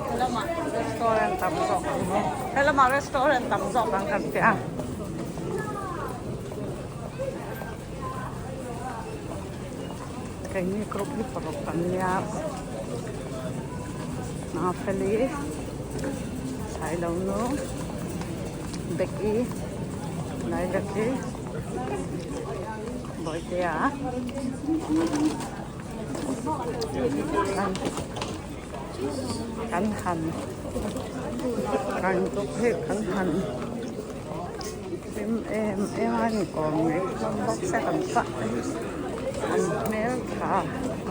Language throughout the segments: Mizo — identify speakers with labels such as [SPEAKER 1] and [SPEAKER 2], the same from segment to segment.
[SPEAKER 1] Helamah restaurant tam zawk ang maw helamah restaurant tam zawk ang kan ti a. Keini group hi paruk kan nia Mafeli Sailonu Becky Lailaki Bawitea kan han kan group hi kan han Hlim em em a ni kawm ngei hlawm bawk se kan pah an hmel tha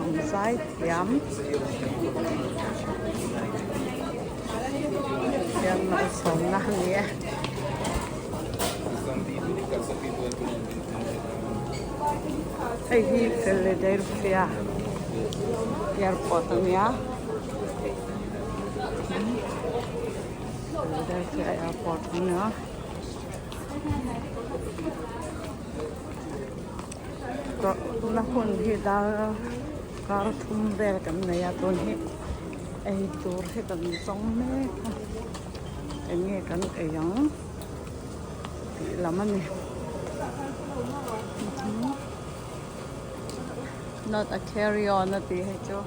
[SPEAKER 1] an zai thiam hian malsawmna a ni e. Hei hi Philadelphia airport a nia Philadelphia airport a nia. Tuna hun hi dar kar thum vel kan nei a tun hi ei tur hi kan zawng mek a eng nge kan ei ang tih lam a ni not a carry on a tih hei chu.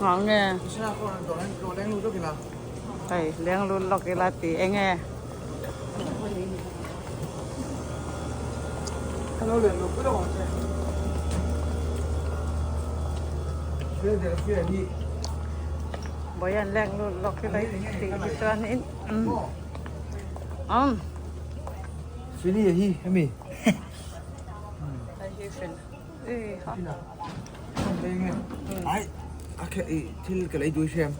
[SPEAKER 1] Ngah nge? Hei leng lut lawk ila tih eng nge? Bawian leng lut lawk ila tih hi chuanin umm. Hei hi
[SPEAKER 2] Ai a khe i thil ka lei dui hriam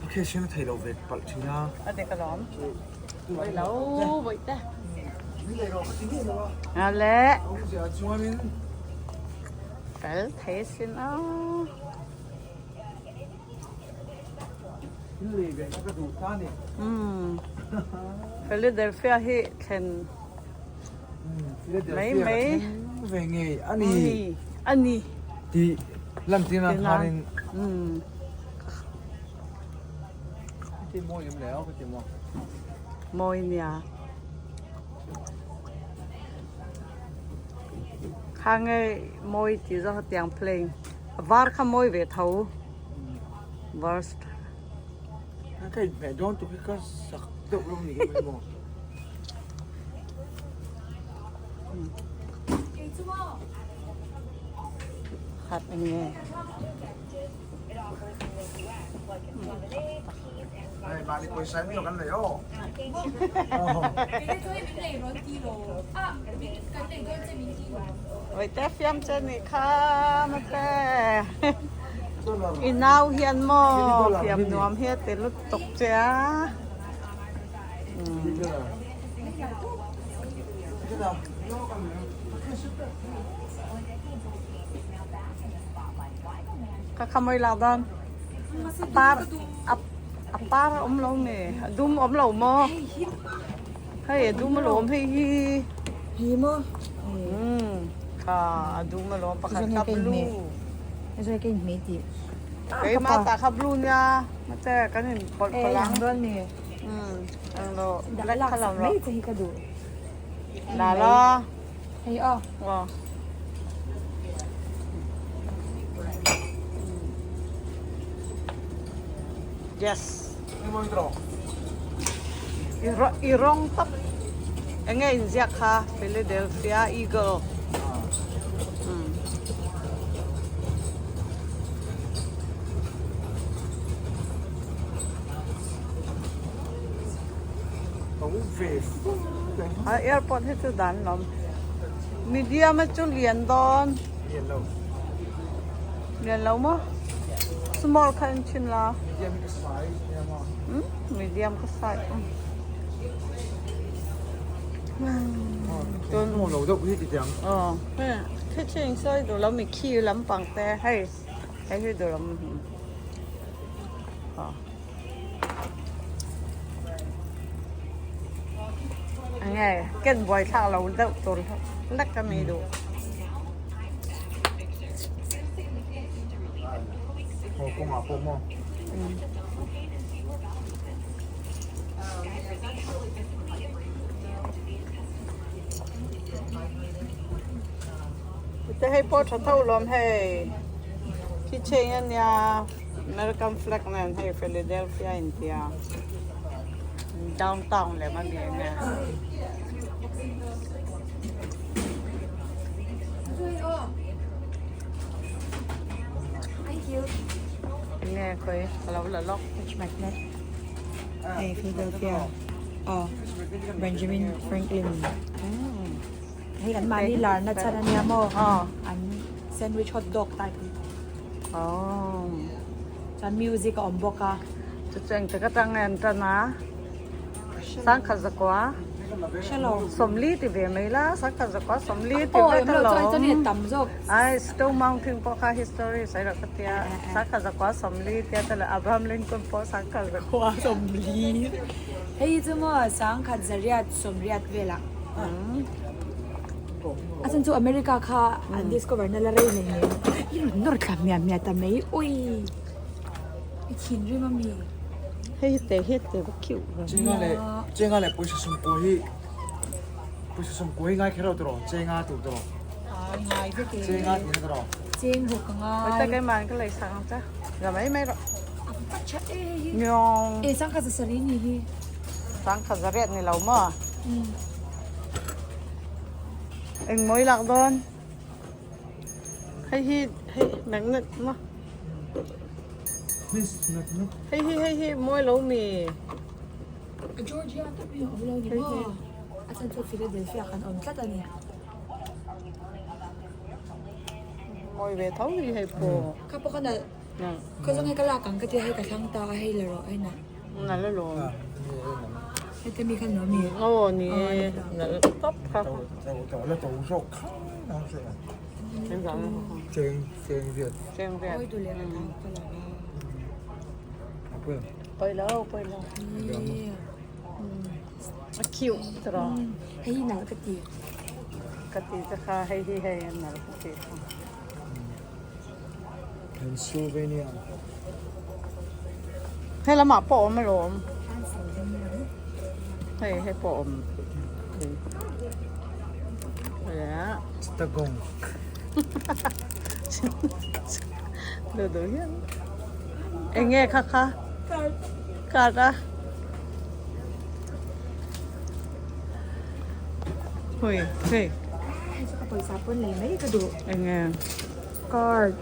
[SPEAKER 2] a khe sen a thei lo ve palh thin a.
[SPEAKER 1] A dik alawm. Vawi lo vawi te. A le.
[SPEAKER 2] Chuanin
[SPEAKER 1] fel thei sin a.
[SPEAKER 2] Thil lei ve kha ka duh ta ni.
[SPEAKER 1] Philadelphia hi thlen Mai mai.
[SPEAKER 2] Ve ngei a ni.
[SPEAKER 1] A ni.
[SPEAKER 2] Tih lantir nan khanin. Ti mawi em le aw ka ti maw.
[SPEAKER 1] Mawi nia. Kha nge mawi ti zawk tiang plane. Var kha mawi ve tho. Var.
[SPEAKER 2] Ka inhmeh dawn tuk hi ka sak deuh lo ni hi maw.
[SPEAKER 1] Khat eng nge.
[SPEAKER 2] Hei mahni pawisa in kan nei aw.
[SPEAKER 1] Oi te fiam che ni kha mate. I nau hian maw fiam nuam hi a ti lutuk che a. Ka khamoi lak dawn. A par a par a awm lo nge a dum awm lo maw hei a dum alawm hei hi
[SPEAKER 3] hi maw
[SPEAKER 1] kha a dum alawm pakhat kha blue keimah tah kha blue nia mate kan in pawlh pawlh ang ang lo black colour rawh la la
[SPEAKER 3] hei aw
[SPEAKER 1] Yes. I rawng tawp. Enge inziak kha Philadelphia Eagle. A airport hi chu dan lawm. Medium a chu lian dawn.
[SPEAKER 2] Lian lo.
[SPEAKER 1] Lian lo maw? Small kha en thin la.
[SPEAKER 2] Medium hi ka size nia maw?
[SPEAKER 1] Hmm, medium ka size.
[SPEAKER 2] Tun nuam lo deuh hi ti tiang.
[SPEAKER 1] Aw, khi chin sawi duh lo mi khi lampang te hei hei hi duh lo aw. Enge ken buai thlak lo deuh tur lek a mi duh.
[SPEAKER 2] Haw kawngah pawh maw?
[SPEAKER 1] Te hei pawh tha tho lawm hei khi cheng ania American flag nen hei Philadelphia intia downtown lem ani enge.
[SPEAKER 3] Thank you.
[SPEAKER 1] Nge khawi ka lo la lawk.
[SPEAKER 3] Fridge magnet. Hei Philadelphia. Aw Benjamin Franklin. Hei an mahni larna chhan ania maw? An sandwich hot dog type hi. Chuan music a awm bawk a.
[SPEAKER 1] Chu chu engtik atang nge an tan a? Sangkhat zakua.
[SPEAKER 3] Hrelo.
[SPEAKER 1] Sawmli ti ve mai la, sangkhat zakua sawmli ti vek alawm.
[SPEAKER 3] Tam zawk.
[SPEAKER 1] Ai Stone Mountain pawh kha history sawi loh ka tia. Sangkhat zakua sawmli tia te leh Abraham Lincoln pawh sangkhat zakua
[SPEAKER 3] sawmli. Hei hi chu maw sangkhat zariat sawmriat velah. A chhan chu America kha an discover na la rei nei nen. I rawn nawr thla hmiah hmiah ta mai ui. I thinrim a mi.
[SPEAKER 1] Hei hi te hi te va cute ve.
[SPEAKER 2] Chenga leh chenga leh pawisa sawmkua hi pawisa sawmkua hi ngai kher lo tawh rawh chenga tur tawh rawh.
[SPEAKER 3] Ai ngai vek e.
[SPEAKER 2] Chenga tih na tawh rawh.
[SPEAKER 3] Cheng hawk ka ngai.
[SPEAKER 1] Oi ta keimah ka lei sak ang che. Za mai mai rawh.
[SPEAKER 3] A va tha e hei hi.
[SPEAKER 1] Nyawng.
[SPEAKER 3] E sangkhat za sarih ni hi.
[SPEAKER 1] Sangkhat za riat ni lo maw? Eng mawi lak dawn. Hei hi hei magnet maw? Hei hi hei hi mawi lo mi.
[SPEAKER 3] Georgia te pawh hi a awm lo ni maw? A chhan chu Philadelphia khan awm tlat a ni.
[SPEAKER 1] Mawi ve tho hi hei pawh.
[SPEAKER 3] Kha pawh kha nalh. Khaw zawng hei ka lak ang ka tia hei ka thlang ta a hei la rawh hei nalh.
[SPEAKER 1] Nalh alawm.
[SPEAKER 3] Heta mi kha nuam mi.
[SPEAKER 1] Aw ni e nalh tawp kha.
[SPEAKER 2] La to zawk kha Cheng cheng riat.
[SPEAKER 1] Cheng riat.
[SPEAKER 3] Oi du le ka thang ka la va.
[SPEAKER 1] Pawi lo pawi lo. A cute tiraw.
[SPEAKER 3] Hei hi nalh ka ti.
[SPEAKER 1] Ka ti che kha hei hi hei a nalh ka ti kha.
[SPEAKER 2] Pennsylvania.
[SPEAKER 1] Hei lamah pawh awm alawm. Hei hei pawh awm. Yeah.
[SPEAKER 2] Chittagong.
[SPEAKER 1] Duh duh hian. Enge kha kha?
[SPEAKER 3] Card.
[SPEAKER 1] Card a. Hui, hei.
[SPEAKER 3] Hei chu ka pawisa pawn lei mai ka duh.
[SPEAKER 1] Enge?
[SPEAKER 3] Card.